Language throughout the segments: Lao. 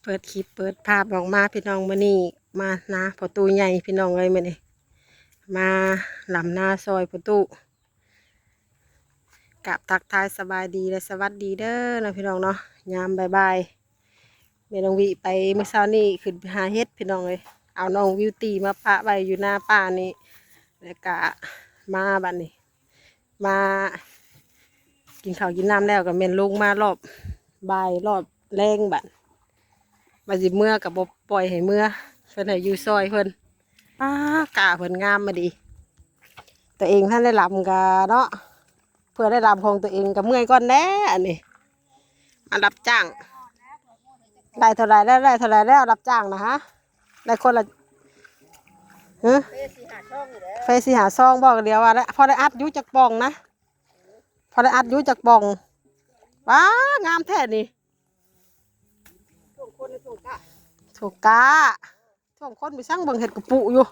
ເປີດຄລິບເປີດພາບອອກມາພີ່ນ້ອງ ມື້ນີ້ມານາພໍ່ຕູ້ໃຫຍ່ພີ່ນ້ອງເອີຍ ມື້ນີ້ມາລຳນາຊ່ອຍພໍ່ຕູ້. ກາບທັກທາຍສະບາຍດີ ແລະ ສະຫວັດດີເດີເນາະພີ່ນ້ອງເນາະ ຍາມບ່າຍໆ ແມ່ນ້ອງວິໄປມື້ເຊົ້ານີ້ ຂຶ້ນໄປຫາເຫັດພີ່ນ້ອງເອີຍ ເອົານ້ອງວິວຕີມາປະໄວ້ຢູ່ນາປ່ານີ້ ແລ້ວກະມາບັດນີ້ ມາກິນເຂົ້າກິນນ້ຳແລ້ວ ກໍແມ່ນລົງມາລອບບ່າຍລອບແລງບັດ ວ່າຊິເມືອກໍບໍ່ປ່ອຍໃຫ້ເມືອ ເພິ່ນໃຫ້ຢູ່ຊ່ອຍເພິ່ນ. ປ້າ ກ້າເພິ່ນງາມມາດີ ຕົວເອງທັນໄດ້ລຳກະເນາະ ເພື່ອໄດ້ລຳຂອງຕົວເອງກໍເມື່ອຍກ່ອນແດ່ ອັນນີ້ມາຮັບຈ້າງ ໄດ້ເທົ່າໃດແລ້ວ ໄດ້ເທົ່າໃດແລ້ວ ຮັບຈ້າງນະຮະ ໄດ້ຄົນລະ ຮະ ເຟ ສີ່ຫ້າຊອງນີ້ແຫຼະ ເຟ ສີ່ຫ້າຊອງບໍ່ ກໍດຽວວ່າແຫຼະ ພໍໄດ້ອັດຢູ່ຈັກປ່ອງນະ ພໍໄດ້ອັດຢູ່ຈັກປ່ອງ. ວ້າ ງາມແທ້ນີ້ ໂຊກ້າ ໂຊກ້າ ຊ່ວງຄົນໄປຊ່າງເບິ່ງເຫັດກະປຸຢູ່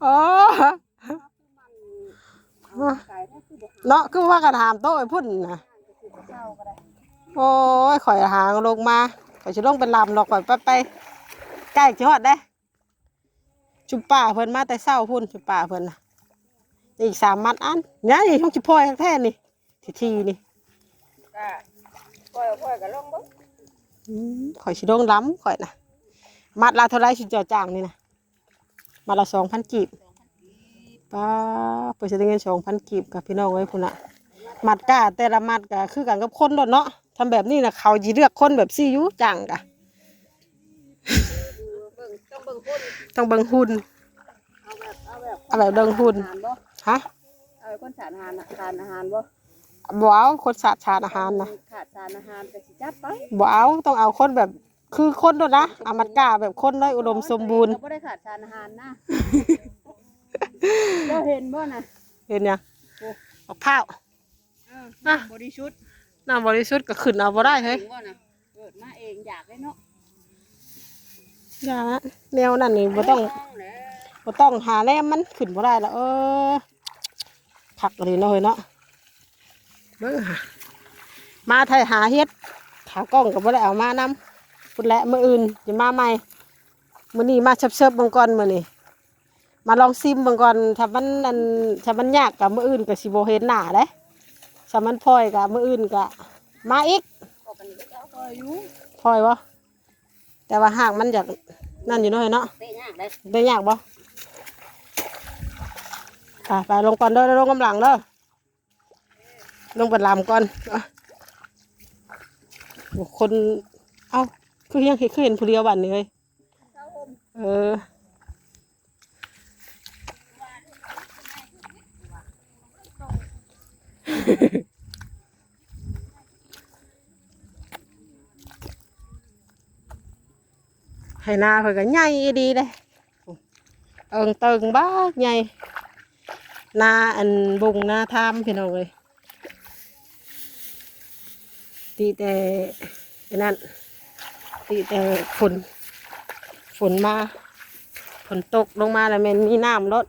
ໂອ້ ເນາະ ຄືວ່າກັນຫາມໂຕະໄປພຸ້ນນະ. ໂອ້ຍ ຂ້ອຍຫາລົງມາ ຂ້ອຍຊິລົງໄປລຳດອກ ຂ້ອຍໄປ ໄປ ໃກ້ຊິຮອດເດ້. ຊຸມປ້າເພິ່ນມາແຕ່ເຊົ້າພຸ້ນ ຊຸມປ້າເພິ່ນນະ ອີກສາມມັດອັນ ນີ້ ນີ້ ຕ້ອງຊິປ່ອຍຄັກແທ້ນີ້ ທີ່ໆ ນີ້ ກໍປ່ອຍ ປ່ອຍກໍລອງເບິ່ງ. ອືມ ຂ້ອຍຊິລົງລຳຂ້ອຍນະ. ມັດລະເທົ່າໃດຊຸມເຈົ້າຈ້າງນີ້ນະ? ມັດລະສອງພັນກີບ. ປ້າ ເພິ່ນຊິໄດ້ເງິນສອງພັນກີບກັບ ພີ່ນ້ອງເອີຍ ພຸ້ນນະ. ມັດກ້າແຕ່ລະມັດກໍຄືກັນກັບຄົນໂລດເນາະ. ທຳແບບນີ້ນະ ເຂົາຊິເລືອກຄົນແບບຊີ້ຢູ່ ຈ້າງກະ ເບິ່ງ ຕ້ອງເບິ່ງຫຸ່ນ ຕ້ອງເບິ່ງຫຸ່ນ ເອົາແບບ ເອົາແບບ ເອົາແບບເບິ່ງຫຸ່ນ ຂາດສານອາຫານບໍ່? ຮະ? ເອົາຄົນຂາດອາຫານ ຂາດອາຫານບໍ່? ບໍ່ເອົາຄົນຂາດສານອາຫານນະ. ບໍ່ເອົາ ຄົນຂາດສານອາຫານກໍຊິຈັດໄປ. ບໍ່ເອົາ ຕ້ອງເອົາຄົນແບບຄືຄົນໂລດນະ ອາມັດກ້າແບບຄົນເລີຍ ອຸດົມສົມບູນ ກໍບໍ່ໄດ້ຂາດສານອາຫານນະ. ເຈົ້າເຫັນບໍ່ນະ? ເຫັນຫຍັງ? ໂອ້ ບັກພ້າວ. ເອີ ນ້ຳບໍລິສຸດ ນ້ຳບໍລິສຸດກໍຂຶ້ນເອົາບໍ່ໄດ້ເຮີ້ຍ. ເອງບໍ່ນະ? ເກີດມາເອງຢາກເດ້ເນາະ. ຢ່າລະ ແນວນັ້ນນີ້ບໍ່ຕ້ອງ ບໍ່ຕ້ອງຫາແນມ ມັນຂຶ້ນບໍ່ໄດ້ລະ. ເອີ ຄັກອີ່ຫຼີເນາະເຮີ້ຍເນາະ. ເບິ່ງຫາ ມາໄທຫາເຫັດ ຂາກ້ອງກໍບໍ່ໄດ້ເອົາມານຳ. ພຸ້ນແຫຼະ ມື້ອື່ນຊິມາໃໝ່ ມື້ນີ້ມາເຊີບໆເບິ່ງກ່ອນ ມື້ນີ້ ມາລອງຊິມເບິ່ງກ່ອນ ຖ້າມັນ ອັນ ຖ້າມັນຍາກກໍມື້ອື່ນກໍຊິບໍ່ເຫັນໜ້າເດ້. ຖ້າມັນພອຍກໍມື້ອື່ນກໍມາອີກ. ພອຍຢູ່ ພອຍບໍ່? ແຕ່ວ່າຮາກມັນຢາກນັ້ນຢູ່ເນາະ ເນາະ. ເຕະຍາກເດ້ ເຕະຍາກບໍ່? ໄປ ໄປລົງກ່ອນເດີ ລົງນຳຫຼັງເດີ. ລົງໄປລຳກ່ອນ. ໂອ້ ຄົນ ເອົ້າ ຄືຍັງເຫັນ ຄືເຫັນຜູ້ດຽວບັດນີ້ເຮີ້ຍ. ເອີ ໄຮ່ນາເພິ່ນກໍໃຫຍ່ອີ່ຫຼີເດ້. ເອີ່ງເຕີງບັກໃຫຍ່ ນາອັນບຸງນາທາມ ພີ່ນ້ອງເອີຍ. ຕິແຕ່ອັນນັ້ນ ຕິແຕ່ຝົນ ຝົນມາ ຝົນຕົກລົງມາແລ້ວແມ່ນມີນ້ຳໂລດ.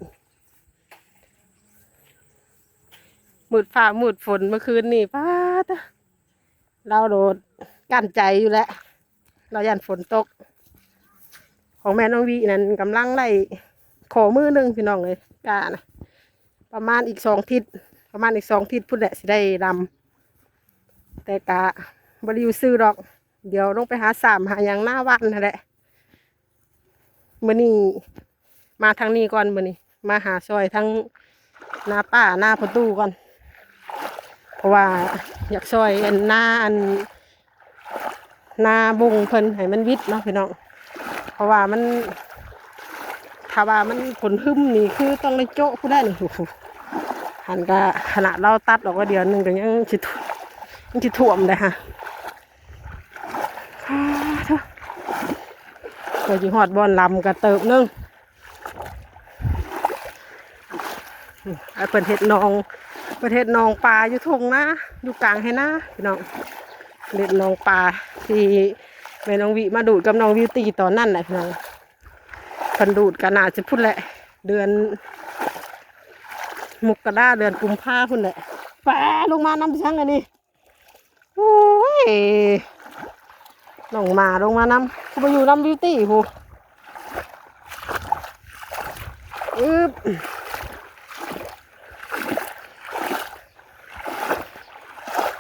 ມືດຟ້າມືດຝົນເມື່ອຄືນນີ້ ປາດ ລາວໂລດກັ້ນໃຈຢູ່ແຫຼະ ລາວຢ້ານຝົນຕົກ. ຂອງແມ່ນ້ອງວິນັ້ນກຳລັງໄດ້ ຂໍມື້ໜຶ່ງ ພີ່ນ້ອງເອີຍ ກ້ານະ ປະມານອີກສອງທິດ ປະມານອີກສອງທິດພຸ້ນແຫຼະ ຊິໄດ້ລຳ. ແຕ່ກະບໍ່ໄດ້ຢູ່ຊື່ດອກ ດຽວລົງໄປຫາສາມຫາຫຍັງນາຫວ່ານຫັ້ນແຫຼະ. ມື້ນີ້ມາທາງນີ້ກ່ອນ ມື້ນີ້ມາຫາຊ່ອຍທາງນາປ້ານາພໍ່ຕູ້ກ່ອນ ເພາະວ່າຢາກຊ່ອຍອັນນາ ອັນນາບົງເພິ່ນໃຫ້ມັນຫວິດເນາະ ພີ່ນ້ອງ. ເພາະວ່າມັນ ຖ້າວ່າມັນຝົນຮຶມນີ້ຄືຕ້ອງໄດ້ໂຈະພຸ້ນແຫຼະນີ້. ຫັ້ນກະຂະໜາດລາວຕັດອອກວ່າດຽວໜຶ່ງກໍຍັງຊິ ຍັງຊິຖ້ວມໄດ໋ຫະ. ປາດໂທ້ ກວ່າຊິຮອດບ່ອນລຳກະເຕີບໜຶ່ງ. ອາ ເພິ່ນເຮັດໜອງ ເພິ່ນເຮັດໜອງປາຢູ່ທົ່ງນາ ຢູ່ກາງໄຮ່ນາ ພີ່ນ້ອງ. ເຮັດໜອງປາທີ່ແມ່ນ້ອງວິມາດູດກັບນ້ອງວິວຕີຕອນນັ້ນແຫຼະ ພີ່ນ້ອງ. ເພິ່ນດູດກໍໜ້າຈະພຸ້ນແຫຼະ ເດືອນມົກກະລາ ເດືອນກຸມພາພຸ້ນແຫຼະ. ປາ ລົງມານຳໄປທາງອັນນີ້. ໂອ້ຍ ນ້ອງໝາລົງມານຳ ຄືບໍ່ຢູ່ນຳບິວຕີ້ພຸ້ນ. ອຶບ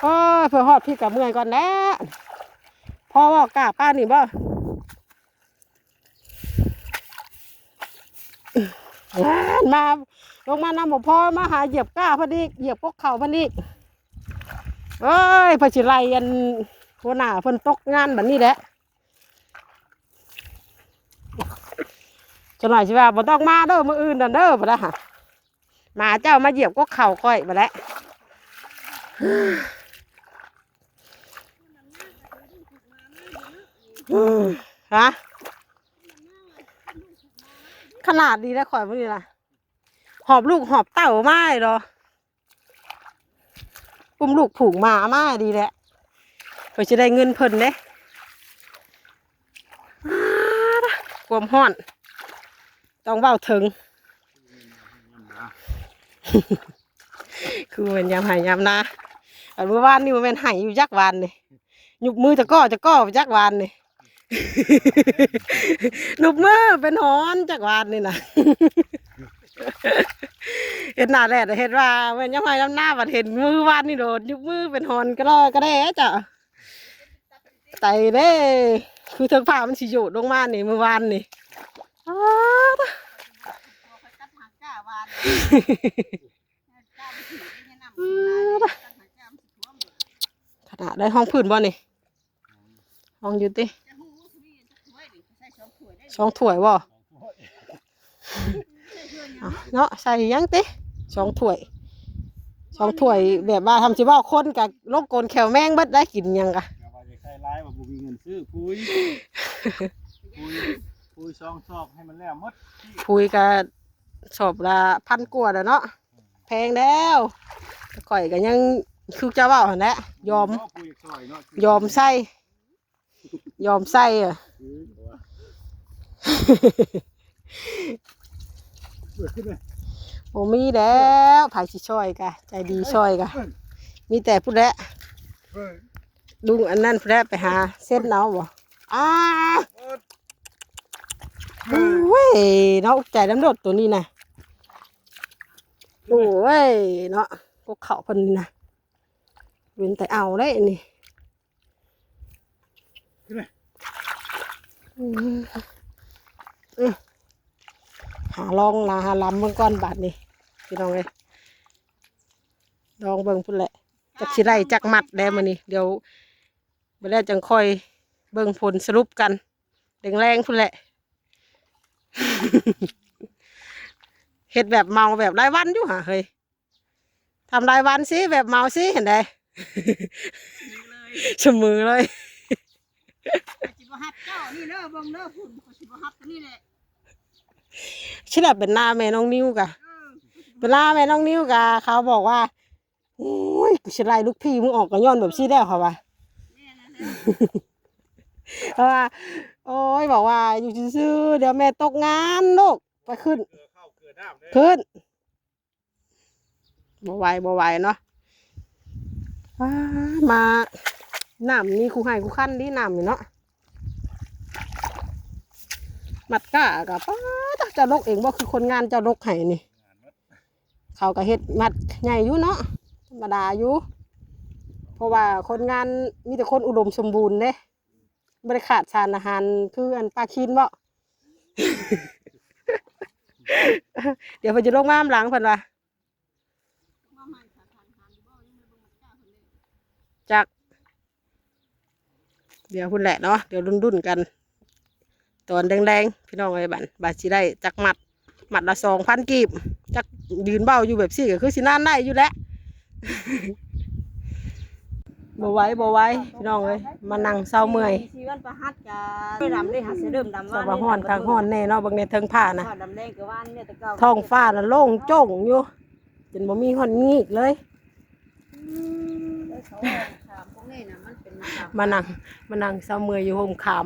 ໂອ້ຍ ເພື່ອຮອດພີ້ກໍເມື່ອຍກ່ອນແຫຼະ. ພໍບໍ່ ກ້າປານນີ້ບໍ່? ງານມາ ລົງມານຳບໍ່ພໍ ມາຫາຢຽບກ້າເພິ່ນອີກ ຢຽບກົກເຂົ້າເພິ່ນອີກ. ເອີຍ ເພິ່ນຊິໄລ່ອັນຫົວໜ້າເພິ່ນຕົກງານບັດນີ້ແຫຼະ. ຈັກໜ້ອຍຊິວ່າ ບໍ່ຕ້ອງມາເດີ ມື້ອື່ນນັ້ນເດີ ພຸ້ນນະ ໝາເຈົ້າມາຢຽບກົກເຂົ້າຂ້ອຍບັດແຫຼະ. ຮະ ຂະໜາດດີແລ້ວຂ້ອຍມື້ນີ້ນະ ຫອບລູກຫອບເຕົ້າມາເດາະ ອຸ້ມລູກຜູກໝາມາດີແຫຼະ ເພື່ອຊິໄດ້ເງິນເພິ່ນເດ້. ຄວາມຮ້ອນຕ້ອງເວົ້າເຖິງ. ຄືແມ່ນຍາມໄຮ່ຍາມນາ ອັນມື້ວານນີ້ບໍ່ແມ່ນໄຫ້ຢູ່ຈັກວານນີ້ ຍຸບມືຈະກໍຈະກໍໄປຈັກວານນີ້ ນຸບມືເປັນຫອນຈັກວານນີ້ນະ. ເຮັດໜ້າແດດເຮັດວ່າແມ່ນຍາມໄຮ່ຍາມນາ ບັດເຫັນມື້ວານນີ້ໂດດຍຸບມືເປັນຫອນກະລໍກະແດ່ເຈົ້າ. ຕາຍເດ້ ຄືເທິງຟ້າມັນຊິໂຍດລົງມານີ້ມື້ວານນີ້. ອ້າ ຂະໜາດໄດ້ຮອງພື້ນບໍ່ນີ້ ຮອງຢູ່ຕິ ສອງຖ້ວຍບໍ່? ເນາະ ໃສ່ຫຍັງຕິ ສອງຖ້ວຍ ສອງຖ້ວຍ ແບບວ່າທຳຊິເວົ້າຄົນກະລົງໂກນແຂ້ວແມງເບິດໄດ້ ກິນຫຍັງກະ ວ່າຈະໃສ່ຫຼາຍວ່າບໍ່ມີເງິນຊື້ປຸ໋ຍ ປຸ໋ຍ ປຸ໋ຍສອງຊອກໃຫ້ມັນແລ້ວໝົດ ປຸ໋ຍກະຊອກລະພັນກວ່າແລ້ວເນາະ ແພງແລ້ວ ຂ້ອຍກະຍັງຄືເຈົ້າເວົ້າຫັ້ນແຫຼະ ຍອມ ຍອມໃສ່ ຍອມໃສ່ ບໍ່ມີແລ້ວ ໃຜຊິຊ່ອຍກະ ໃຈດີຊ່ອຍກະ ມີແຕ່ພຸ້ນແຫຼະ ລຸງອັນນັ້ນພຸ້ນແຫຼະ ໄປຫາເຊັນເອົາບໍ່? ອ້າ ໂອ້ຍ ເນາະ ອຸກໃຈນຳໂດດໂຕນີ້ນະ ໂອ້ຍ ເນາະ ກົກເຂົ້າເພິ່ນນີ້ນະ ເປັນແຕ່ເອົາເດ້ນີ້. ອືມ ອືມ ຫາລອງລາຫາລຳເບິ່ງກ່ອນບາດນີ້ ພີ່ນ້ອງເອີຍ ລອງເບິ່ງພຸ້ນແຫຼະ ຈັກຊິໄດ້ຈັກມັດແດ່ມື້ນີ້ ດຽວບັດແລ້ວຈັ່ງຄ່ອຍເບິ່ງຜົນສະຫຼຸບກັນ ແລງໆພຸ້ນແຫຼະ ເຮັດແບບເໝົາແບບລາຍວັນຢູ່ຫາເຮີ້ຍ. ທຳລາຍວັນຊິ ແບບເໝົາຊິ ເຫັນໃດ ສະເໝີເລີຍ ຊິບໍ່ຮັບເຈົ້ານີ້ເດີ ເບິ່ງເດີ ພຸ້ນ ຊິບໍ່ຮັບຕົວນີ້ແຫຼະ ຊິໄດ້ເປັນໜ້າແມ່ນ້ອງນິວກະ ເອີ ເປັນໜ້າແມ່ນ້ອງນິວກະ ເຂົາບອກວ່າ ໂອ້ຍ ກູຊິໄລ່ລູກພີ່ມຶງອອກກະຍ້ອນແບບຊີ້ແຫຼະ ເຂົາວ່າ ເຂົາວ່າ ໂອ້ຍ ບອກວ່າຢູ່ຊື່ໆ ດຽວແມ່ຕົກງານລູກ ໄປຂຶ້ນ ຂຶ້ນ ບໍ່ໄຫວ ບໍ່ໄຫວເນາະ ອ້າ ມາ ນ້ຳມີຄູ່ໄຮ່ຄູ່ຄັນເດ ນ້ຳນີ້ເນາະ ມັດກ້າກໍ ປ້າດ ເຈົ້າດົກເອງບໍ່ ຄືຄົນງານເຈົ້າດົກໃຫ້ນີ້ ເຂົາກໍເຮັດມັດໃຫຍ່ຢູ່ເນາະ ທຳມະດາຢູ່ ເພາະວ່າຄົນງານມີແຕ່ຄົນອຸດົມສົມບູນເດ້. ບໍ່ໄດ້ຂາດສານອາຫານຄືອັນປາຄີນເບາະ ດຽວເພິ່ນຈະລົງມານຳຫຼັງເພິ່ນວ່າ ຈັກ ດຽວພຸ້ນແຫຼະເນາະ ດຽວລຸ້ນໆກັນ ຕອນແລງໆ ພີ່ນ້ອງເອີຍ ບັດ ວ່າຊິໄດ້ຈັກມັດ ມັດລະສອງພັນກີບ ຈັກຢືນເວົ້າຢູ່ແບບຊີ້ກໍຄືຊິນານໄດ້ຢູ່ແຫຼະ ບໍ່ໄຫວ ບໍ່ໄຫວ ພີ່ນ້ອງເອີຍ ມານັ່ງເຊົາເມື່ອຍ ຊິວັນພະຫັດກະ ດຳເດ້ ຫາຊິເລີ່ມດຳ ແຕ່ວ່າຮ້ອນຄັກຮ້ອນແນ່ເນາະ ເບິ່ງໃນເທິງຟ້ານະ ຟ້າດຳແດງກະວ່ານີ້ແຕ່ເກົ່າ ທ້ອງຟ້ານະໂລ່ງໂຈ້ງຢູ່ ຈົນບໍ່ມີຮອດງີກເລີຍ ມານັ່ງ ມານັ່ງເຊົາເມື່ອຍຢູ່ຮົ່ມຂາມ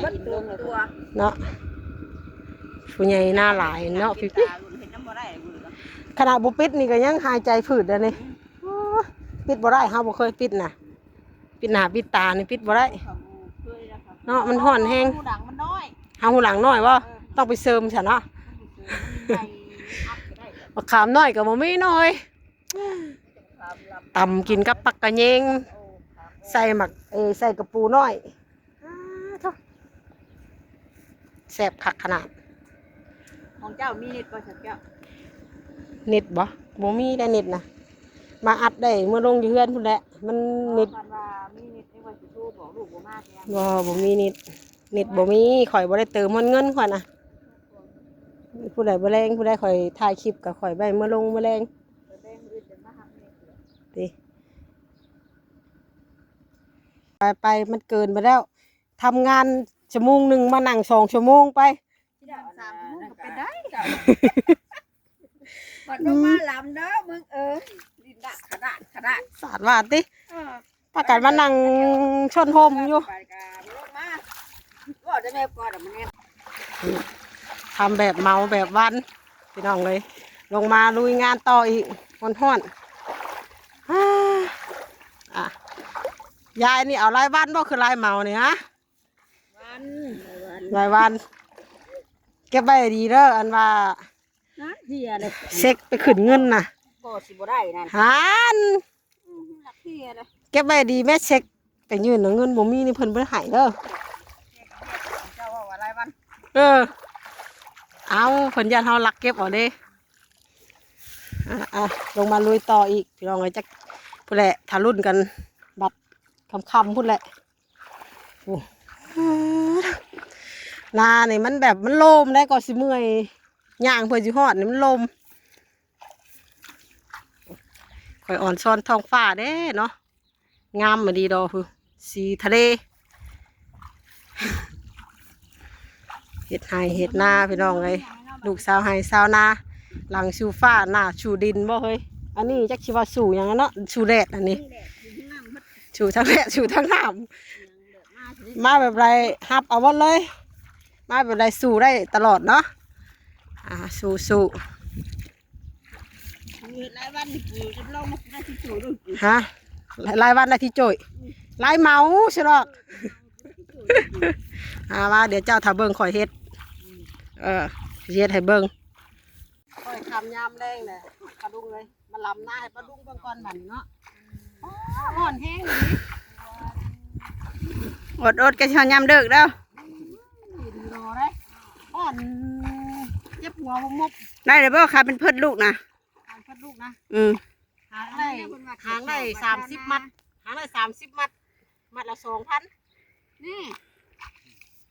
ເບິດທຸກຕົວເນາະ. ຜູ້ໃຫຍ່ນາຫຼາຍເນາະ ປີໆ ຂະໜາດບໍ່ປິດນີ້ກໍຍັງຫາຍໃຈຜືດແລ້ວນີ້. ໂອ້ ປິດບໍ່ໄດ້ ເຮົາບໍ່ເຄີຍປິດນະ. ປິດໜ້າປິດຕານີ້ປິດບໍ່ໄດ້ເນາະ ມັນຮ້ອນແຮງ. ຫາງຫູຫຼັງນ້ອຍບໍ່? ຕ້ອງໄປເສີມຊະເນາະ. ບັກຂາມນ້ອຍກໍບໍ່ມີນ້ອຍ. ຕຳກິນກັບປັກກະແຍງ ໃສ່ໝາກ ເອີ ໃສ່ກະປູນ້ອຍ. ອ້າໂທ້ ແຊບຄັກຂະໜາດ. ຂອງເຈົ້າມີເນັດບໍ່ ສັກແກ້ວ? ເນັດບໍ່? ບໍ່ມີໄດ໋ເນັດນະ. ມາອັດໄດ້ເມືອລົງຢູ່ເຮືອນພຸ້ນແຫຼະ. ມັນເນັດ ຄັນວ່າມີເນັດນີ້ ວ່າຊິໂທບອກລູກບໍ່ມາແທ້. ບໍ່ ບໍ່ມີເນັດ. ເນັດບໍ່ມີ. ຂ້ອຍບໍ່ໄດ້ເຕີມຮອດເງິນຂ້ອຍນະ. ຜູ້ໃດບໍ່ແລງ ຜູ້ໃດຂ້ອຍຖ່າຍຄລິບກໍຂ້ອຍໄວ້ເມືອລົງມື້ແລງ. ໄປ ໄປ ມັນເກີນໄປແລ້ວ. ທຳງານຊົ່ວໂມງໜຶ່ງ ມານັ່ງສອງຊົ່ວໂມງໄປ. ສາມຊົ່ວໂມງກໍເປັນໄດ້. ບັດລົງມາລຳເດີມຶງເອີຍ. ດິນດະຂະດາດຂະດາດ ສາດວ່າຕິ. ເອີ ພາກັນມານັ່ງຊົນຮົ່ມຢູ່. ໄປກະລົງມາ ເວົ້າແຕ່ແນວກ່ອນ ມັນແນ່ ທຳແບບເມົາແບບວັນ ພີ່ນ້ອງເອີຍ. ລົງມາລຸຍງານຕໍ່ອີກ ຮ້ອນໆ. ອາ ອາ ຍາຍນີ້ເອົາລາຍວັນບໍ່ ຄືລາຍເມົານີ້ ຮະ? ວັນ ລາຍວັນ ລາຍວັນ. ເກັບໄວ້ດີເດີ ອັນວ່າ ນານເທື່ອເລີຍ ເຊັກໄປຂຶ້ນເງິນນະ ກໍຊິບໍ່ໄດ້ນັ້ນ ຫັ້ນ. ອືມ ຫຼັກເທື່ອເລີຍ ເກັບໄວ້ດີແມ້ ເຊັກໄປຍື່ນນະ ເງິນບໍ່ມີນີ້ ເພິ່ນບໍ່ໄດ້ໃຫ້ເດີ. ເຈົ້າເວົ້າວ່າລາຍວັນ ເອີ ເອົາ ເພິ່ນຢ້ານເຮົາລັກເກັບເອົາເດ້. ອ່າ ລົງມາລຸຍຕໍ່ອີກ ພີ່ນ້ອງເອີຍ. ຈັກພຸ້ນແຫຼະ ຖ້າລຸ້ນກັນບັດຄ່ຳໆພຸ້ນແຫຼະ. ໂອ້ ນານີ້ມັນແບບມັນໂລມໄດ໋ ກໍຊິເມື່ອຍ ຍ່າງເພື່ອຊິຮອດນີ້ມັນໂລມ. ຂ້ອຍອອນຊອນທ້ອງຟ້າເດ້ເນາະ ງາມອີ່ຫຼີດອກ ຄືສີທະເລ. ເຮັດໄຮ່ເຮັດນາ ພີ່ນ້ອງເອີຍ ລູກຊາວໄຮ່ຊາວນາ. ຫຼັງສູ່ຟ້າ ໜ້າສູ່ດິນບໍ່ເຮີ້ຍ? ອັນນີ້ຈັກຊິວ່າສູ່ຫຍັງເນາະ ສູ່ແດດອັນນີ້ ສູ່ທັງແດດ ສູ່ທັງນ້ຳ ມາແບບໃດຮັບເອົາໝົດເລີຍ ມາແບບໃດສູ້ໄດ້ຕະຫຼອດເນາະ ອ່າ ສູ້ໆ ເຮັດຫຼາຍວັນນີ້ ເຮັດລອງມາໄດ້ທີ່ໂຕເດີ ຮະ ຫຼາຍວັນໄດ້ທີ່ໂຈ້ຍ ອືມ ຫຼາຍເມົາຊະດອກ ອ່າ ມາ ດຽວເຈົ້າຖ້າເບິ່ງຂ້ອຍເຮັດ ເອີ ຊິເຮັດໃຫ້ເບິ່ງ ຄ່ອຍຄ່ຳຍາມແລງແຫຼະ ປາດຸງເອີຍ ມາລຳນາໃຫ້ປາດຸງເບິ່ງກ່ອນບັດນີ້ເນາະ ຮ້ອນແຮງອີ່ຫຼີ ອົດໆ ກໍຊິຮອດຍາມເລີກແລ້ວ ດີລໍໄດ້ ຮ້ອນເຈັບຫົວໝົບ ໄດ້ແລ້ວບໍ່ ຂາເປັນເພິດລູກນະ ຂາເພິດລູກນະ ອືມ ຫາໄດ້ ຫາໄດ້ສາມສິບມັດ ຫາໄດ້ສາມສິບມັດ ມັດລະສອງພັນ ນີ້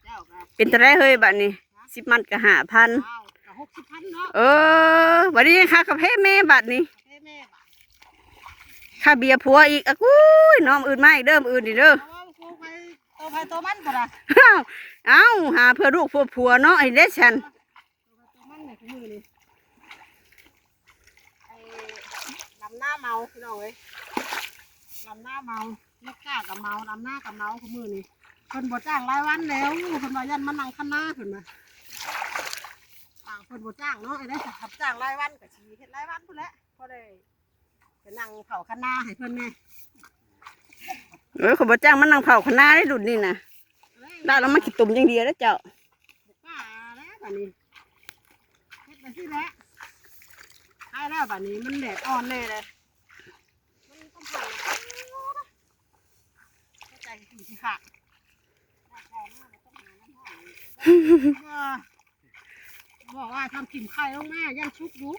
ເຈົ້າກໍ ເປັນເທົ່າໃດເຮີ້ຍບັດນີ້ ສິບມັດກໍຫ້າພັນ ອ້າວ ກໍຫົກສິບພັນເນາະ ເອີ ບັດນີ້ຄ່າກາເຟແມ່ບັດນີ້ ກາເຟແມ່ບັດ ຄ່າເບຍຜົວອີກ ອະ ອຸ້ຍ ນ້ອງ ມື້ອື່ນມາອີກເດີ ມື້ອື່ນນີ້ເດີ ເອົາ ເອົາ ໂຕໃຜ ໂຕໃຜໂຕມັນ ເອົ້າ ຫາເພື່ອລູກເພື່ອຜົວເນາະ ເຮັດໄດ້ຊັ້ນ ຕົວມັນນີ້ ຄືມື້ນີ້ ໄອ້ ດຳນາເມົາ ພີ່ນ້ອງເອີຍ ດຳນາເມົາ ເຮັດກ້າກໍເມົາ ດຳນາກໍເມົາ ຄືມື້ນີ້ ເພິ່ນບໍ່ຈ້າງລາຍວັນແລ້ວ ເພິ່ນວ່າຢ້ານມານັ່ງຄັນນາ ເພິ່ນວ່າ ອ່າ ເພິ່ນບໍ່ຈ້າງເນາະ ໄດ້ຄັນຈ້າງລາຍວັນກໍຊິເຮັດລາຍວັນພຸ້ນແຫຼະ ພໍໄດ້ ໄປນັ່ງເຜົາຄະນາໃຫ້ເພິ່ນແດ່ ເອີ ເຂົາບໍ່ຈ້າງມານັ່ງເຜົາຄະນາເດ້ ລຸ້ນນີ້ນະ ເອີຍ ລາວລະມາຂີ້ຕົມຢ່າງດຽວເດ້ເຈົ້າ ບໍ່ກ້າແລ້ວບາດນີ້ ເຮັດໄປຊີ້ແຫຼະ ໃຫ້ແລ້ວບາດນີ້ ມັນແດດອ່ອນແດ່ເດ້ ມັນຕ້ອງເຜົາ ໃຈຊິຂາດ ບໍ່ ບໍ່ວ່າທຳຖິ້ມໄຂ່ລົງມາ ຢ້ານສຸກຢູ່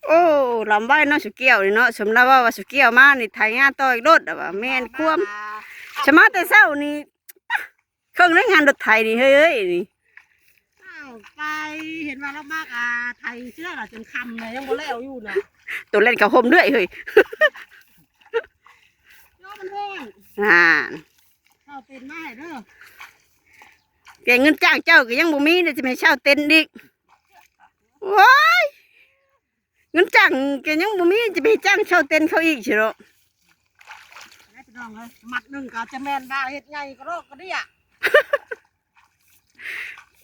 ໂອ້ ລຳໄວເນາະ ສຸກ້ຽວນີ້ເນາະ ສົມລາວເວົ້າວ່າສຸກ້ຽວມານີ້ ໄຖນາຕໍ່ອີກໂລດ ລາວວ່າແມ່ນຄວາມ ສະມາແຕ່ເຊົ້ານີ້ ເຄິ່ງໃນງານລົດໄຖນີ້ ເຮີ້ຍ ນີ້ ອ້າວ ໄປ ເຫັນວ່າລາວມາ ອ່າ ໄຖເຊື່ອລະຈົນຄ່ຳນະ ຍັງບໍ່ແລ້ວຢູ່ນະ ໂຕແລ່ນເຂົ້າຮົ່ມເລື້ອຍເຮີ້ຍ ເນາະ ມັນຮ້ອນ ອ່າ ເຊົ່າເຕັນມາໃຫ້ເດີ ແຕ່ເງິນຈ້າງເຈົ້າກໍຍັງບໍ່ມີເດ້ ຈະໃຫ້ເຊົ່າເຕັນອີກ ໂອ້ຍ ເງິນຈ້າງກໍຍັງບໍ່ມີ ຈະໄປຈ້າງເຊົ່າເຕັນເຂົາອີກຊິເນາະ ເອີຍ ພີ່ນ້ອງເອີຍ ມັດໜຶ່ງກໍຈະແມ່ນວ່າເຮັດໃຫຍ່ກະດອກກະເດຍ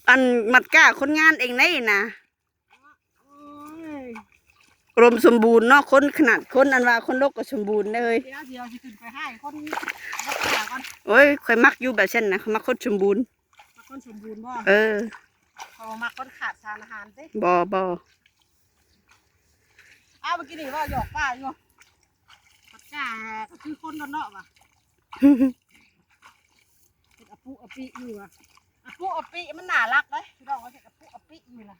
ອັນມັດກ້າຄົນງານເອງໄດ໋ນະ ໂອ້ຍ ອຸດົມສົມບູນເນາະ ຄົນຂະໜາດຄົນ ອັນວ່າຄົນລົກກໍສົມບູນເລີຍ ດຽວ ດຽວຊິຂຶ້ນໄປໃຫ້ຄົນລົກເສຍກ່ອນ ໂອ້ຍ ຂ້ອຍມັກຢູ່ແບບຊັ້ນນະ ຂ້ອຍມັກຄົນສົມບູນ ມັກຄົນສົມບູນບໍ່ ເອີ ຂ້ອຍບໍ່ມັກຄົນຂາດສານອາຫານຕິ ບໍ່ ບໍ່ ອ້າວ ເມື່ອກີ້ນີ້ເວົ້າຫຍອກປ້າຢູ່ ປາກກາກໍຄືຄົນເນາະວ່າ ເຮັດອະປຸອະປິຢູ່ວ່າ ອະປຸອະປິ ມັນໜ້າລັກເດ້ ພີ່ນ້ອງ ເຮັດອະປຸອະປິຢູ່ນະ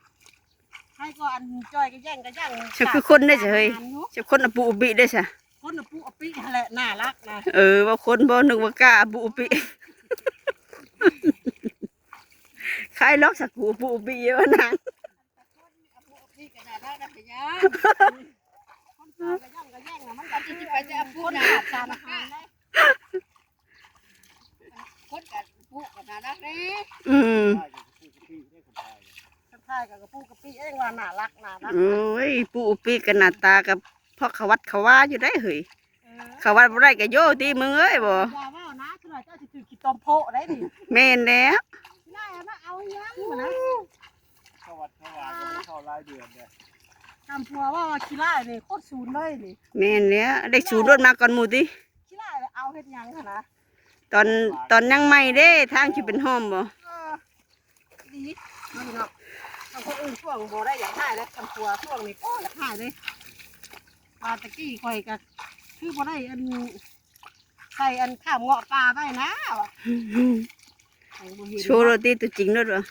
ໃຜກໍອັນຈ່ອຍກະແຍ່ງກະຢ່າງ ເຈົ້າຄືຄົນເດ້ເຮີ້ຍ ເຈົ້າຄົນອະປຸອະປິເດ້ຊະ ຄົນອະປຸອະປິຫັ້ນແຫຼະ ໜ້າລັກນະ ເອີ ວ່າຄົນບໍ່ ນຶກວ່າກ້າອະປຸອະປິ ຂາຍລັອກສະກູອະປຸອະປິວ່ານາງ ຄົນເฒ່າກະຍ່ອງກະແຍ່ງນະ ມັນກະຊິໄປແຕ່ອະປຸ ຄົນຂາດສານອາຫານເດ້ ຄົນກະປຸກະໜ້າລັກເດ້ ອືມ ຄົນຂາຍກະປຸກະປິເອງວ່າໜ້າລັກ ໜ້າລັກ ໂອ້ຍ ປຸກະປິກະໜ້າຕາກະ ພໍຂະວັດຂະວາຢູ່ໄດ໋ເຮີ້ຍ ເອີ ຂະວັດບໍ່ໄດ້ກະໂຍຕິມຶງເອີຍ ບໍ່ ຢ່າເວົ້ານະ ເທື່ອເຈົ້າຊິຖືກຂີ້ຕົມໂພະໄດ໋ນີ້ ແມ່ນແລ້ວ ໄດ້ມາເອົາຫຍັງນະ ຂະວັດຂະວາກໍບໍ່ເຂົ້າລາຍເດືອນເດ້ ຄຳຜົວເວົ້າວ່າຂີ້ລ້າຍນີ້ ໂຄດສູນເລີຍນີ້ ແມ່ນແລ້ວ ເດັກສູນໂລດມາກ່ອນໝູ່ຕິ ຂີ້ລ້າຍແລ້ວເອົາເຮັດຫຍັງຫັ້ນນະ ຕອນ ຕອນຍັງໃໝ່ເດ້ ທາງຊິເປັນຮ່ອມບໍ່ ເອີ ດີເນາະ ທາງຄົນອື່ນຊ່ວງບໍ່ໄດ້ຢາກໄດ້ແລ້ວ ຄຳຜົວຊ່ວງນີ້ ໂອ້ ຢາກໄດ້ເລີຍ ວ່າແຕ່ກີ້ຂ້ອຍກະຄືບໍ່ໄດ້ອັນ ໃສ່ອັນຂ້າມເງາະປ່າໄວ້ນະວ່າ ໃຜບໍ່ເຫັນ ໂຊໂລດຕິ ໂຕຈິງໂລດວ່າ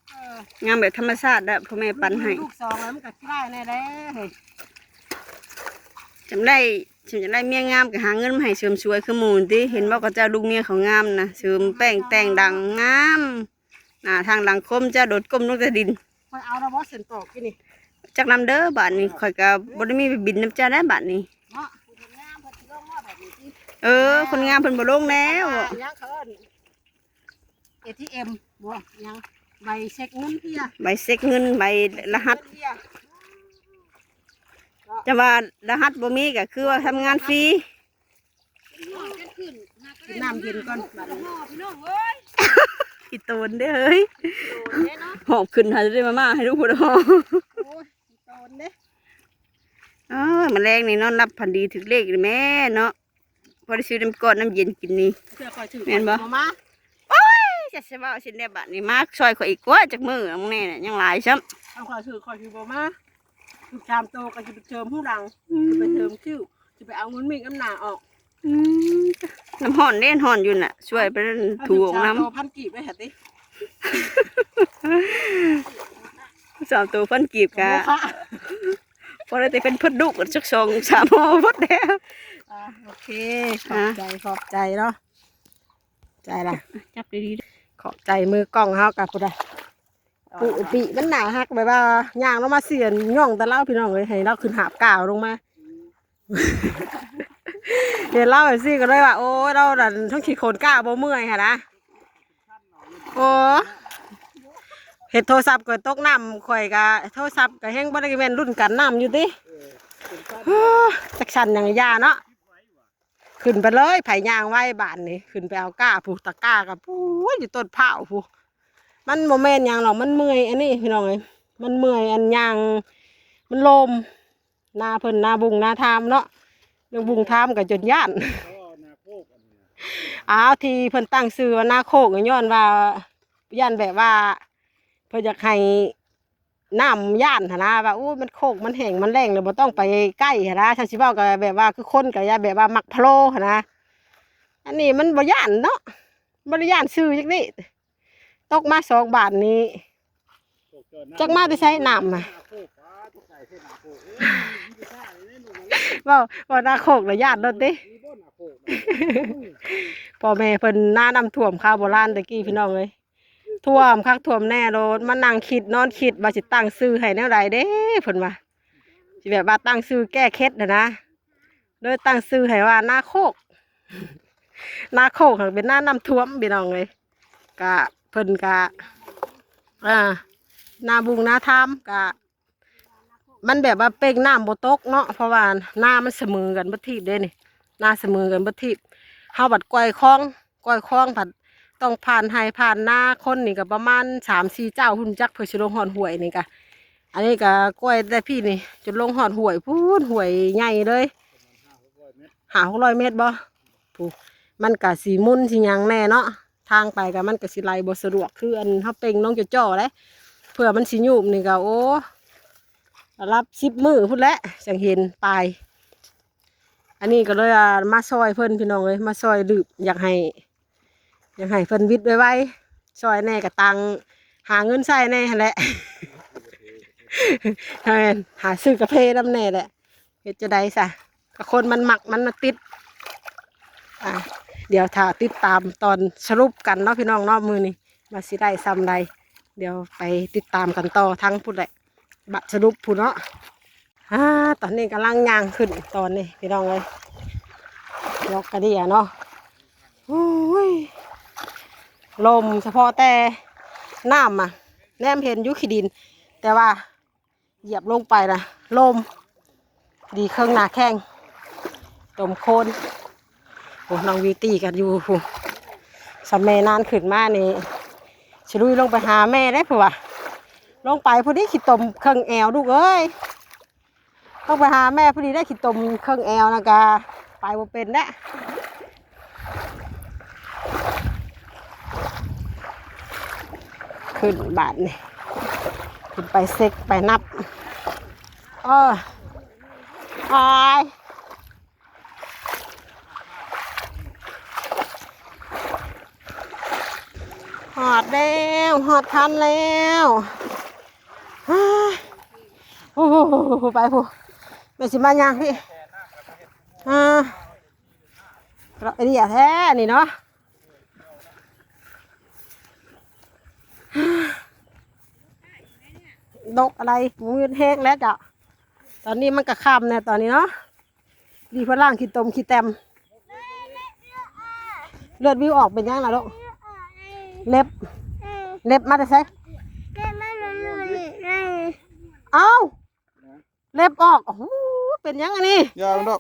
ເອີ ງາມແບບທຳມະຊາດແລ້ວ ພໍ່ແມ່ປັນໃຫ້ ລູກສອງແລ້ວມັນກະຂີ້ລ້າຍແນ່ເດ້ເຮີ້ຍ ຈັ່ງໄດ້ ຈັ່ງໄດ້ເມຍງາມກະຫາເງິນມາໃຫ້ເສີມສວຍຄືໝູ່ຕິ ເຫັນບໍ່ ເຂົາເຈົ້າລູກເມຍເຂົາງາມນະ ເສີມແປ້ງແຕ່ງດັງງາມ ໜ້າທາງຫຼັງຄົມ ເຈົ້າໂດດກົ້ມລົງແຕ່ດິນ ຂ້ອຍເອົາແລ້ວບໍ່ ເສັ້ນຕອກກິນນີ້ ຈັກນຳເດີ ບາດນີ້ຂ້ອຍກະບໍ່ໄດ້ມີໄປບິນນຳເຈົ້າແລ້ວບາດນີ້ ເນາະ ຜູ້ຄົນງາມເພິ່ນຊິລົງມາແບບນີ້ຕິ ເອີ ຄົນງາມເພິ່ນບໍ່ລົງແລ້ວ ຫຍັງເຂົາເອີ້ນ ເອທີເອັມ ບໍ່ ຫຍັງ ໃບເຊັກເງິນເພຍ ໃບເຊັກເງິນ ໃບລະຫັດ ເພຍ ແຕ່ວ່າລະຫັດບໍ່ມີກໍຄືວ່າທຳງານຟຣີ. ກິນນ້ຳເຢັນກ່ອນບາດນີ້ ຂີ້ໂຕນເດ້ເຮີ້ຍ ໂຕນເດ້ເນາະ ຫອບຂຶ້ນຫາໄດ້ມາມ່າໃຫ້ລູກພຸ້ນ ໂອ້ຍ ຂີ້ໂຕນເດ້. ອ້າ ມື້ແລງນີ້ນອນຫຼັບຝັນດີຖືກເລກນີ້ແມ່ເນາະ ພໍໄດ້ຊື້ນ້ຳກ້ອນນ້ຳເຢັນກິນນີ້ ເທື່ອຂ້ອຍຖືກ ແມ່ນບໍ່? ມາ ໂອ້ຍ ຈະຊິເວົ້າຊິແນວບາດນີ້ ມາຊ່ອຍຂ້ອຍອີກກວ່າ ຈັກມື້ນຳແນ່ ຍັງຫຼາຍຊ້ຳ ຄັນຂ້ອຍຖືກ ຂ້ອຍຊິບໍ່ມາ ຖືກສາມໂຕກໍຊິໄປເສີມຫູຫຼັງ ອືມ ຊິໄປເສີມຄິ້ວ ຊິໄປເອົາເງິນມີດນ້ຳໜ້າອອກ ອືມ ນ້ຳຮ້ອນເດ້ ຮ້ອນຢູ່ນະ ຊ່ວຍໄປ ເອົາ ຖູອອກນຳ ຖືກສາມໂຕພັນກີບໄດ້ຫະຕິ ສາມໂຕພັນກີບກະ ໂອ້ ພໍໄດ້ແຕ່ເພິ່ນເພິ່ນດຸກັນຈັກສອງສາມຫໍ່ໝົດແລ້ວ ອ່າ ໂອເຄ ຂອບໃຈ ອ່າ ຂອບໃຈເນາະ ໃຈລະ ຈັບດີໆ ຂອບໃຈມືກ້ອງເຮົາກະພຸ້ນນະ ປຸ ປີກມັນໜ້າຮັກ ແບບວ່າຍ່າງລົງມາເສຍຫຍ້ອງແຕ່ລາວ ພີ່ນ້ອງເອີຍ ໃຫ້ລາວຂຶ້ນຫາບກ້າວລົງມາ ເຫັນລາວແບບຊີ້ກໍເລີຍວ່າ ໂອ້ ລາວນັ້ນທັງຂີ້ໂຄນກ້າບໍ່ເມື່ອຍຫັ້ນນະ ໂອ້ ເຮັດໂທລະສັບກໍຕົກນ້ຳ ຂ້ອຍກະໂທລະສັບກໍແຮງບໍ່ໄດ້ແມ່ນລຸ້ນກັນນ້ຳຢູ່ຕິ ໂອ້ ຈັກຊັ້ນຫຍັງຢ່າເນາະ. ຂຶ້ນໄປເລີຍ ໃຜຍ່າງໄວບາດນີ້ ຂຶ້ນໄປເອົາກ້າພຸ້ນ ຕາກ້າກໍພຸ້ນ ຢູ່ຕົ້ນພ້າວພຸ້ນ ມັນບໍ່ແມ່ນຫຍັງດອກ ມັນເມື່ອຍອັນນີ້ພີ່ນ້ອງເອີຍ ມັນເມື່ອຍອັນຍ່າງ ມັນລົມ ນາເພິ່ນ ນາບຸງນາທາມເນາະ ເລື່ອງບຸງທາມກໍຈົນຢ້ານ ອ້າວ ທີ່ເພິ່ນຕັ້ງຊື່ວ່ານາໂຄກ ກໍຍ້ອນວ່າ ຢ້ານແບບວ່າ ເພິ່ນຢາກໃຫ້ ນ້ຳຢ້ານຫັ້ນນະ ວ່າ ໂອ້ຍ ມັນໂຄກ ມັນແຫ້ງ ມັນແລ້ງ ແລ້ວບໍ່ຕ້ອງໄປໃກ້ຫັ້ນນະ ຖ້າຊິເວົ້າກໍແບບວ່າ ຄືຄົນກໍຢ່າແບບວ່າມັກພະໂລຫັ້ນນະ ອັນນີ້ມັນບໍ່ຢ້ານເນາະ ບໍ່ໄດ້ຢ້ານຊື່ຈັກນິດ ຕົກມາສອງບາດນີ້ ຈັກມາແຕ່ໃສນ້ຳນະ ເວົ້າ ເວົ້ານາໂຄກລະຢ້ານໂລດຕິ ພໍ່ແມ່ເພິ່ນນານ້ຳຖ້ວມຄາວໂບລານແຕ່ກີ້ ພີ່ນ້ອງເອີຍ. ຖ້ວມຄັກຖ້ວມແນ່ໂລດ ມານັ່ງຄິດນອນຄິດວ່າຊິຕັ້ງຊື່ໃຫ້ແນວໃດເດ້ ເພິ່ນວ່າ ຊິແບບວ່າຕັ້ງຊື່ແກ້ເຄັດຫັ້ນນະ ເລີຍຕັ້ງຊື່ໃຫ້ວ່ານາໂຄກ ນາໂຄກຫັ້ນເປັນນານ້ຳຖ້ວມ ພີ່ນ້ອງເອີຍ ກະເພິ່ນກະ ອ່າ ນາບຸງນາທາມກະ ມັນແບບວ່າເປັ່ງນ້ຳບໍ່ຕົກເນາະ ເພາະວ່ານາມັນສະເໝີກັນເບິດທີບເດ້ນີ້ ນາສະເໝີກັນເບິດທີບ ເຮົາບັດກ້ອຍຄອງ ກ້ອຍຄອງພັດຕ້ອງຜ່ານໄຮ່ຜ່ານນາ ຄົນນີ້ກໍປະມານສາມສີ່ເຈົ້າພຸ້ນຈັກ ເພື່ອຊິລົງຮອດຫ້ວຍນີ້ກະ ອັນນີ້ກະກ້ອຍແຕ່ພີ້ນີ້ຈົນລົງຮອດຫ້ວຍພຸ້ນ ຫ້ວຍໃຫຍ່ເລີຍ ຫ້າຫົກຮ້ອຍແມັດບໍ່ ຜູ້ ມັນກະຊິໝຸ່ນຊິຫຍັງແນ່ເນາະ ທາງໄປກໍມັນກໍຊິໄຫຼບໍ່ສະດວກ ຄືອັນເຮົາເປັ່ງລົງຈໍ່ໆເດ້ ເພື່ອມັນຊິຍູບນີ້ກໍ ໂອ້ ລະດັບສິບມື້ພຸ້ນແຫຼະ ຈັ່ງເຫັນປາຍ ອັນນີ້ກໍເລີຍວ່າມາຊ່ອຍເພິ່ນ ພີ່ນ້ອງເອີຍ ມາຊ່ອຍດືບ ຢາກໃຫ້ ຢາກໃຫ້ເພິ່ນວິດໄວໆ ຊ່ອຍແດ່ ກໍຕັ້ງຫາເງິນໃຊ້ແດ່ຫັ້ນແຫຼະ ຫາຊື້ກາເຟນຳແດ່ແຫຼະ. ເຮັດຈັ່ງໃດຊະ ກໍຄົນມັນມັກ ມັນມາຕິດ ອ່າ ດຽວຖ້າຕິດຕາມຕອນສະຫຼຸບກັນເນາະ ພີ່ນ້ອງເນາະ ມື້ນີ້ວ່າຊິໄດ້ຊ່ຳໃດ ດຽວໄປຕິດຕາມກັນຕໍ່ທາງພຸ້ນແຫຼະ ບັດສະຫຼຸບພຸ້ນເນາະ. ອ່າ ຕອນນີ້ກຳລັງຍ່າງຂຶ້ນຕອນນີ້ ພີ່ນ້ອງເອີຍ ດອກກະເດຍເນາະ ໂອ້ຍ ລົມ ສະເພາະແຕ່ນ້ຳ ອະ ແນມເຫັນຢູ່ຂີ້ດິນ ແຕ່ວ່າ ຢຽບລົງໄປນະ ລົມ ດີເຄິ່ງໜ້າແຂ້ງ ຕົມໂຄນ ໂອ້ ນ້ອງບິວຕີ້ກັນຢູ່ພຸ້ນ ສ່ຳແມ່ນານຂຶ້ນມານີ້ ຊິລຸຍລົງໄປຫາແມ່ໄດ້ ເພາະວ່າ ລົງໄປພໍດີຂີ້ຕົມເຄິ່ງແອວ ລູກເອີຍ ຕ້ອງໄປຫາແມ່ພໍດີໄດ້ຂີ້ຕົມເຄິ່ງແອວນະກະ ໄປບໍ່ເປັນແລ້ວ ຂຶ້ນບາດນີ້ ຂຶ້ນໄປເຊັກໄປນັບ ເອີ ອາຍ ຮອດແລ້ວ ຮອດຄັນແລ້ວ ໂອ້ໂຫ ໄປພຸ້ນ ແມ່ຊິມາຍ່າງພີ້ ອາ ເລາະເອເລຍແທ້ນີ້ເນາະ ດົກອະໄລ ມືດແຮງແລ້ວເຈົ້າ ຕອນນີ້ມັນກະຄ່ຳແນ່ຕອນນີ້ເນາະ ດີເພິ່ນລ້າງຂີ້ຕົມຂີ້ແຕມ ເລືອດວິວອອກເປັນຫຍັງລະລູກ ເລັບ ເລັບມາແຕ່ໃສ? ເອົ້າ ເລັບອອກ. ໂອ້ໂຫ ເປັນຫຍັງອັນນີ້? ຢ່າມັນດອກ.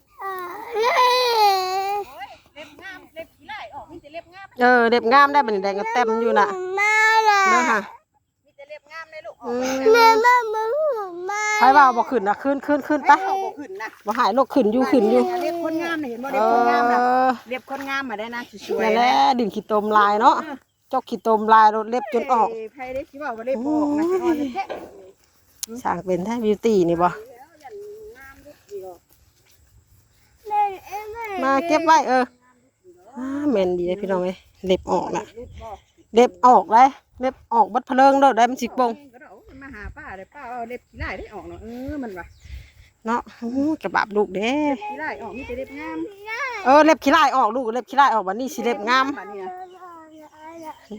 ເລັບງາມ ເລັບຂີ້ລ້າຍອອກ ມີແຕ່ເລັບງາມ. ເອີ ເລັບງາມໄດ້ ບັດນີ້ແດງກໍເຕັມຢູ່ນະ ເບິ່ງຫາ ມີແຕ່ເລັບງາມເດ້ລູກ. ອືມ ແມ່ມາ ມາ ມາ ໃຜເວົ້າບໍ່ຂຶ້ນນະ? ຂຶ້ນ ຂຶ້ນ ຂຶ້ນໄປ. ໃຜເວົ້າບໍ່ຂຶ້ນນະ? ບໍ່ໃຫ້ລູກ ຂຶ້ນຢູ່ ຂຶ້ນຢູ່. ເລັບຄົນງາມນະ ເຫັນບໍ່? ເລັບຄົນງາມນະ ເອີ ເລັບຄົນງາມມາໄດ້ນະ ສວຍໆ ນັ້ນແຫຼະ ນະ ດິນຂີ້ຕົມຫຼາຍເນາະ. ເອີ ຈົກຂີ້ຕົມຫຼາຍໂລດ ເລັບຈົນອອກ. ເອີ ໃຜໄດ້ຊິເວົ້າວ່າເລັບອອກນະ ໂອ້ຍ ຊິອ່ອນແທ້. ຊ່າງເປັນແທ້ ບິວຕີນີ້ບໍ່? ມາເກັບໄວ້. ເອີ ອ່າ ແມ່ນດີເດ້ພີ່ນ້ອງເອີຍ ເລັບອອກລະ ເລັບອອກເດ້ ເລັບອອກເບິດພະເລີງໂລດໄດ໋ ມັນຊິປົ່ງ. ມາຫາປ້າເດ້ ປ້າວ່າເລັບຂີ້ລ້າຍໄດ້ອອກເນາະ. ເອີ ມັນວ່າເນາະ. ໂອ້ ກະບາບລູກເດ້ ເລັບຂີ້ລ້າຍອອກ ມີແຕ່ເລັບງາມ. ເອີ ເລັບຂີ້ລ້າຍອອກລູກ ເລັບຂີ້ລ້າຍອອກ ບັດນີ້ຊິເລັບງາມ. ບັດນີ້ນະ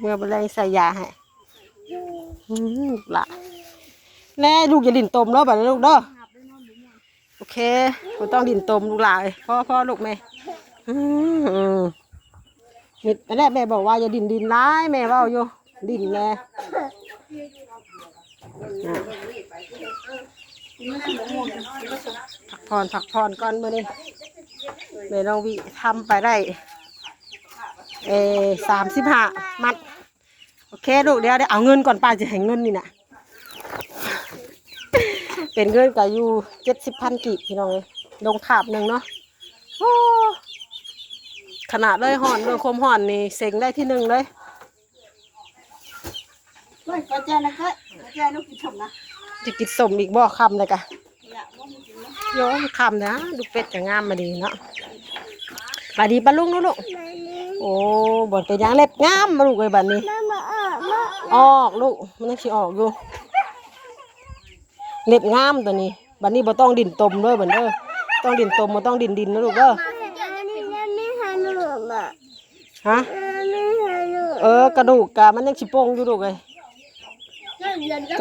ເມື່ອບໍ່ແລງໃສ່ຢາໃຫ້. ອືມ ລະ ແລະ ລູກຢ່າຫຼິ້ນຕົມເດີ ບັດນີ້ລູກເດີ. ໂອເຄ ບໍ່ຕ້ອງດິນຕົມລູກຫຼາຍ. ພໍ ພໍລູກແມ່. ອືມ ອືມ ນີ້ແຫຼະ ແມ່ບອກວ່າຢ່າດິນ ດິນຫຼາຍ ແມ່ເວົ້າຢູ່ ດິນແດ່. ອ່າ ພັກຜ່ອນ ພັກຜ່ອນກ່ອນມື້ນີ້. ແມ່ນ້ອງວິທຳໄປໄດ້ ເອີ ສາມສິບຫ້າມັດ. ໂອເຄລູກ ດຽວ ດຽວເອົາເງິນກ່ອນ ປ້າຊິໃຫ້ເງິນນີ້ນະ. ເປັນເງິນກະຢູ່ເຈັດສິບພັນກີບພີ່ນ້ອງເອີຍ ລົງຄາບໜຶ່ງເນາະ. ໂອ້ ຂະໜາດເລີຍ ຮ້ອນ ເລື່ອງຄວາມຮ້ອນນີ້ເສັງໄດ້ທີໜຶ່ງເລີຍ. ເອີຍ ຂໍແຈນະ ເອີຍ ຂໍແຈນະ ກິນສົ້ມນະ. ຊິກິນສົ້ມອີກບໍ່? ຄ່ຳແລ້ວກະ ໂອ້ຍ ຄ່ຳນະ ລູກເປັດກະງາມມາດີເນາະ. ສະບາຍດີປ້າລຸງເນາະລູກ. ໂອ້ ບໍ່ເປັນຫຍັງ ເລັບງາມລູກເອີຍ ບັດນີ້. ອອກລູກ ມັນຍັງຊິອອກຢູ່ ເລັບງາມໂຕນີ້. ບັດນີ້ບໍ່ຕ້ອງດິນຕົມເດີ ບັດເດີ ຕ້ອງດິນຕົມ ບໍ່ຕ້ອງດິນດິນນະລູກເດີ. ຮະ ເອີ ກະດູກກະມັນຍັງຊິປົ່ງຢູ່ລູກເອີຍ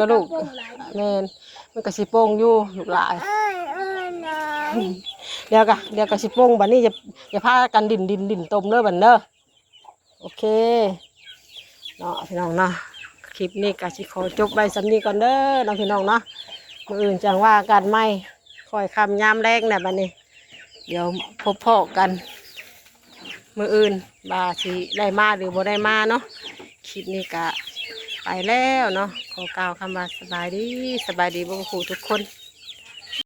ກະດູກ ແມ່ນ ມັນກະຊິປົ່ງຢູ່ລູກຫຼາຍ. ດຽວກະ ດຽວກະຊິປົ່ງ ບັດນີ້ຢ່າ ຢ່າພາກັນດິນດິນດິນຕົມເດີ ບັດເດີ. ໂອເຄເນາະພີ່ນ້ອງເນາະ ຄລິບນີ້ກະຊິຂໍຈົບໄວ້ສ່ຳນີ້ກ່ອນເດີເນາະພີ່ນ້ອງເນາະ. ມື້ອື່ນຈັ່ງວ່າກັນໃໝ່ ຄ່ອຍຄ່ຳຍາມແລງແຫຼະບັດນີ້. ດຽວພົບພໍ້ກັນມື້ອື່ນວ່າຊິໄດ້ມາຫຼືບໍ່ໄດ້ມາເນາະ. ຄລິບນີ້ກະໄປແລ້ວເນາະ ຂໍກ່າວຄຳວ່າສະບາຍດີ ສະບາຍດີເບິດຄູ່ທຸກຄົນ.